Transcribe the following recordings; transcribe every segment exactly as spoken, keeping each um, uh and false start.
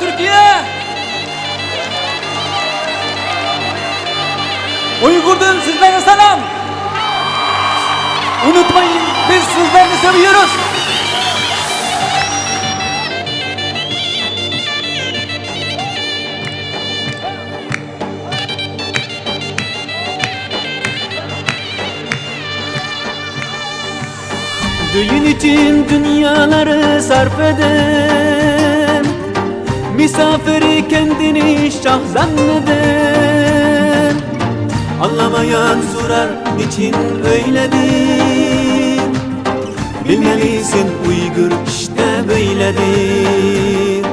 Türkiye! Uygur'dan sizlere selam! Unutmayın, biz sizleri seviyoruz! Düğün için dünyaları sarf eden, misafiri kendini şah zanneden, anlamayan sorar, niçin öyledir? Bilmelisin, Uygur işte böyledir.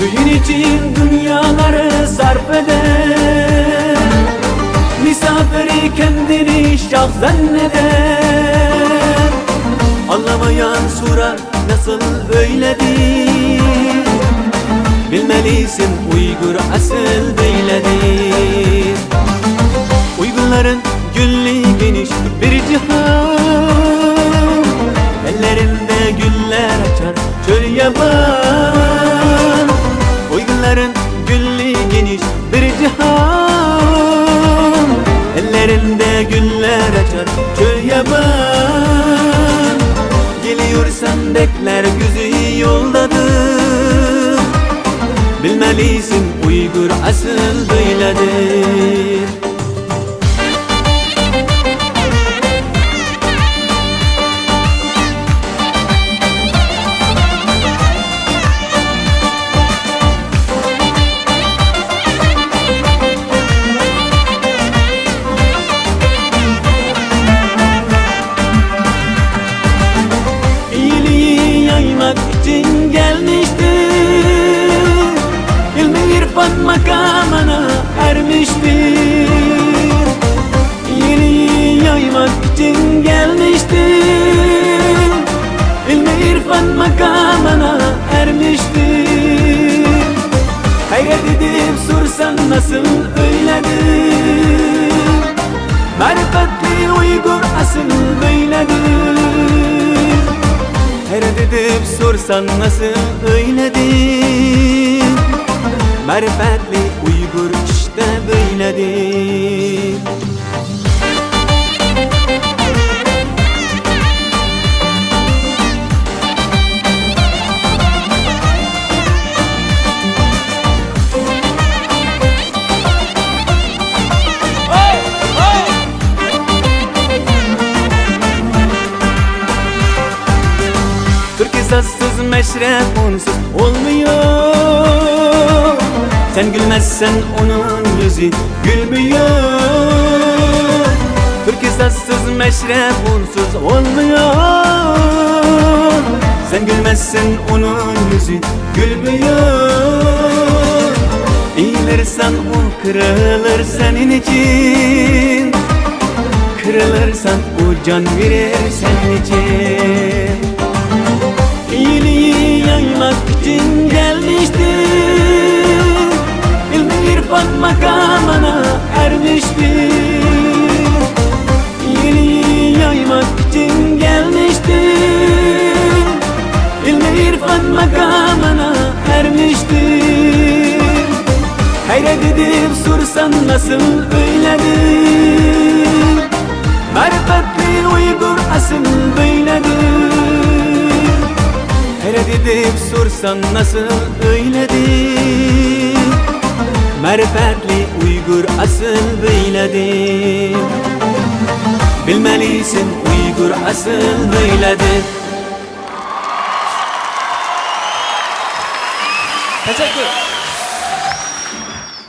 Düğün için dünyaları sarf eder, misafiri kendini şah zanneder. Anlamayan sorar, nasıl öyledir? Bilmelisin, Uygur asıl böyledir. Uygurların gülü geniş bir cihan, ellerinde güller açar çöl yaban. Uygurların gülü geniş bir cihan, ellerinde güller açar çöl yaban. Geliyorsan bekler gözü yoldadır. Bilmelisin, Uygur asıl böyledir. İyiliği yaymak için gelmiştir, ilmi irfan makamına ermiştir. İyiliği yaymak için gelmiştir, ilmi irfan makamına ermiştir. Hayret edip sorsan, nasıl öyledir? Marifetli Uygur asıl böyledir. Hayret edip sorsan, nasıl öyledir? Marifetli Uygur işte böyledir. Türkü sazsız meşrep onsuz olmuyor. Sen gülmezsen onun yüzü gülmüyor. Türkü sazsız meşrep onsuz olmuyor. Sen gülmezsen onun yüzü gülmüyor. Eğilirsen o kırılır senin için. Kırılırsan o can verir senin için. İyiliği yaymak için gelmiştir, ilmi irfan makamına ermiştir. İyiliği yaymak için gelmiştir, ilmi irfan makamına ermiştir. Hayret edip sorsan, nasıl öyledir? Marifetli Uygur asıl böyledir. Hayret edip sorsan, nasıl öyledir? Marifetli Uygur asıl böyledir. Bilmelisin, Uygur asıl böyledir. Teşekkür.